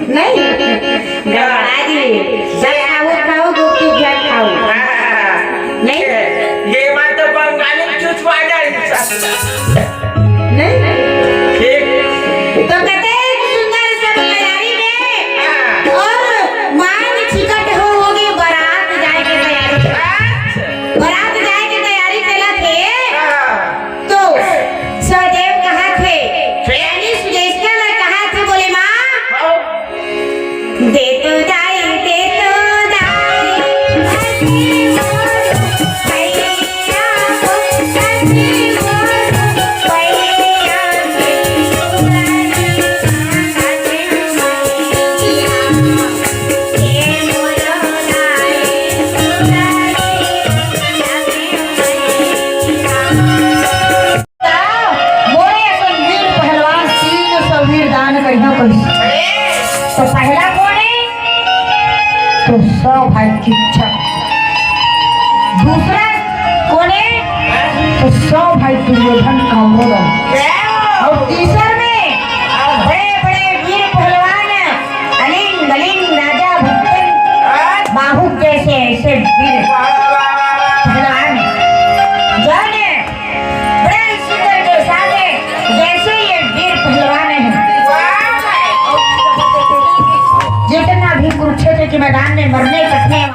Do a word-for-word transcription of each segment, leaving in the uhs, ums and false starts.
नहीं, गड़बड़ा जी। जब खाओ, खाओ, गुपचुप झन खाओ। नहीं? ये बात तो बंगाली चुचवा जाए। नहीं? ठीक। तो कहते हैं कि सुंदर सब तैयारी में हाँ। और मान छिकट हो, हो गई बारात जाए के तैयारी। अच्छा। बारात जाए के तैयारी चलत हे। हाँ। तो सहदेव कहा थे, यानी सुदेष्णा ला कहा थे, बोले, "माँ, हाँ। दे तो दाई, दे तो दाई, हंसी मोर भैया को, हंसी मोर भैया के दुलारी, हंसी मोर दाई, दुलारी।" मोरे असन वीर पहलवान तीन सौ वीर दान करिहौं कहिस। तो पहला कोन हे? तो सौ भाई किच्चक। दूसरा कोन हे? तो सौ भाई दुर्योधन कौरव दल। और तीसर में बड़े बड़े वीर पहलवान अलिंग बलिंग राजा भक्तन बाहु जैसे ऐसे वीर पहलवान, जाने बड़े सुंदर के साथ है, जैसे ये वीर पहलवान है। जितना भी कुरुक्षेत्र के मैदान में मरने कटने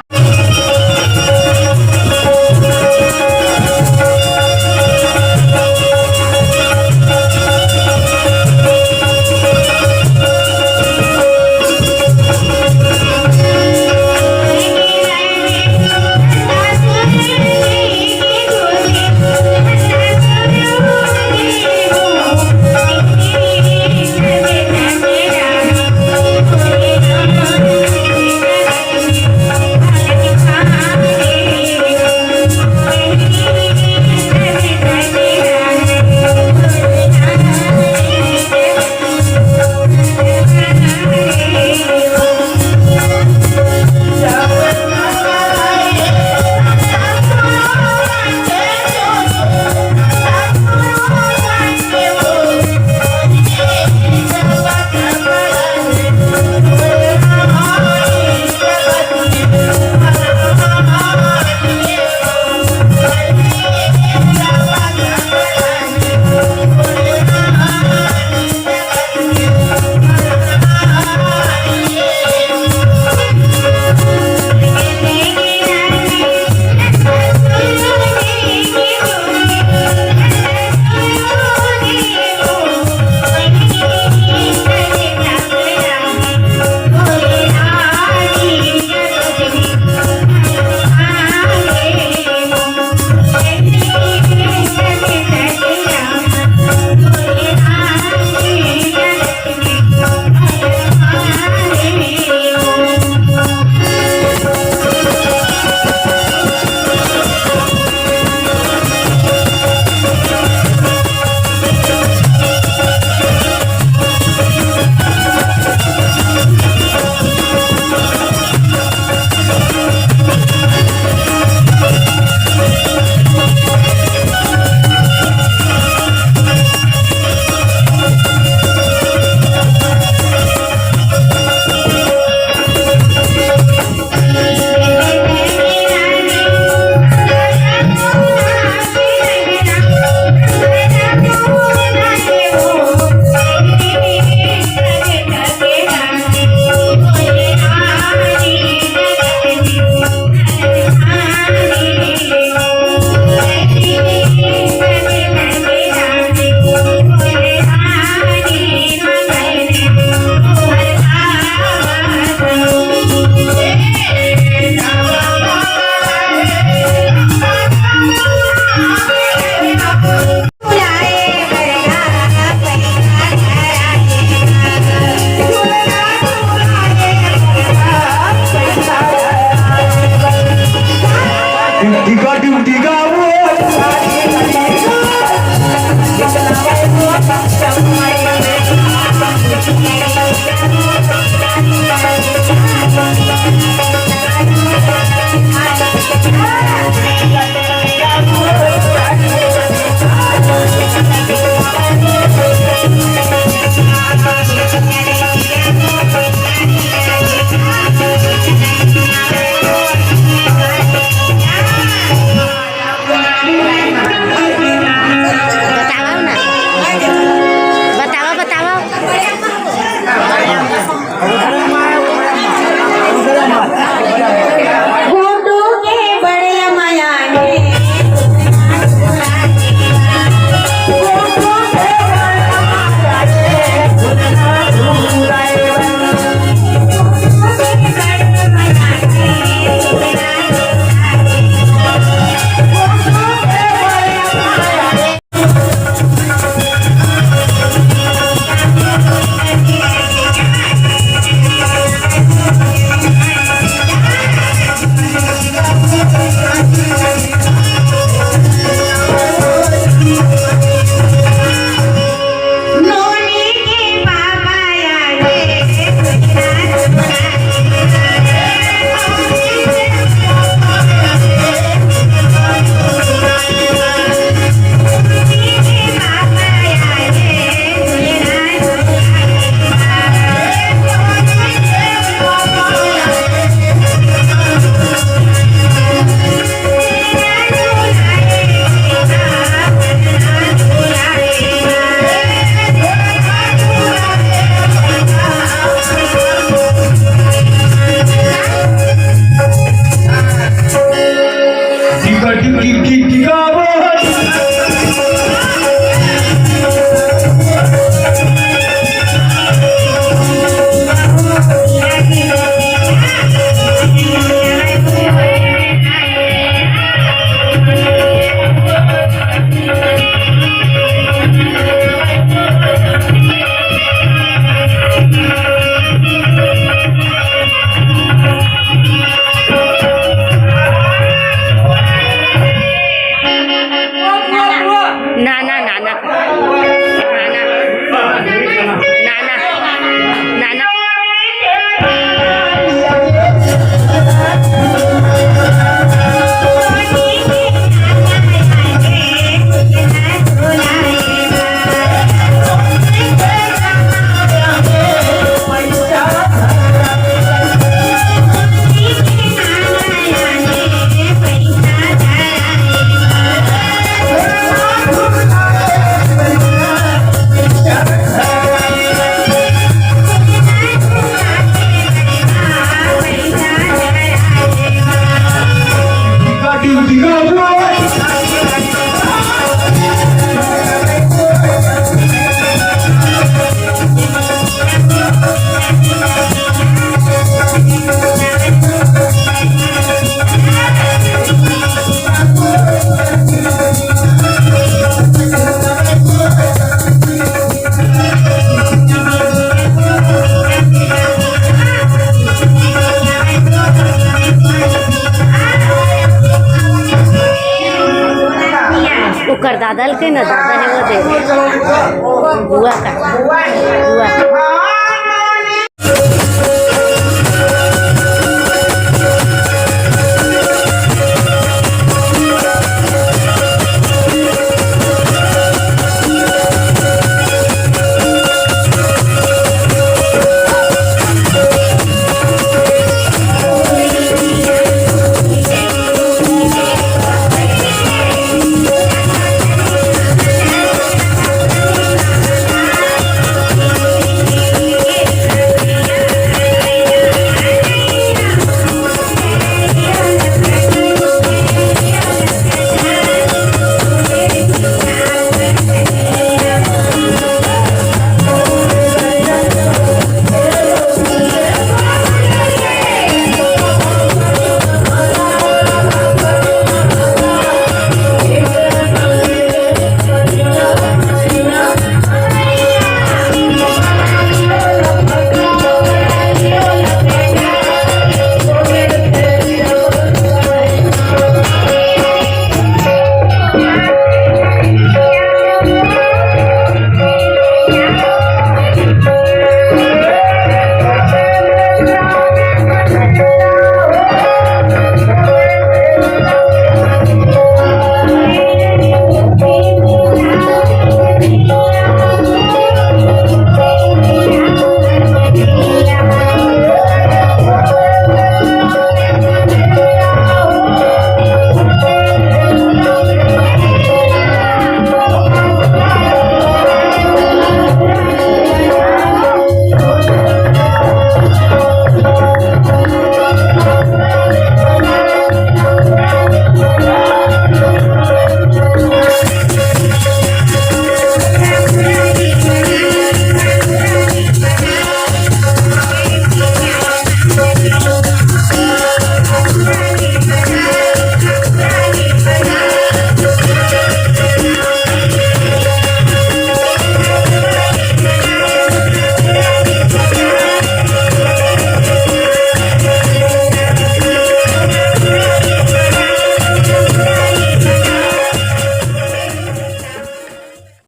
गुड्डू के बड़े मया हे। नाना, नाना, नाना, नाना, नाना। ओकर दादा ल के ना, दादा हे वो दे। बुआ का। बुआ।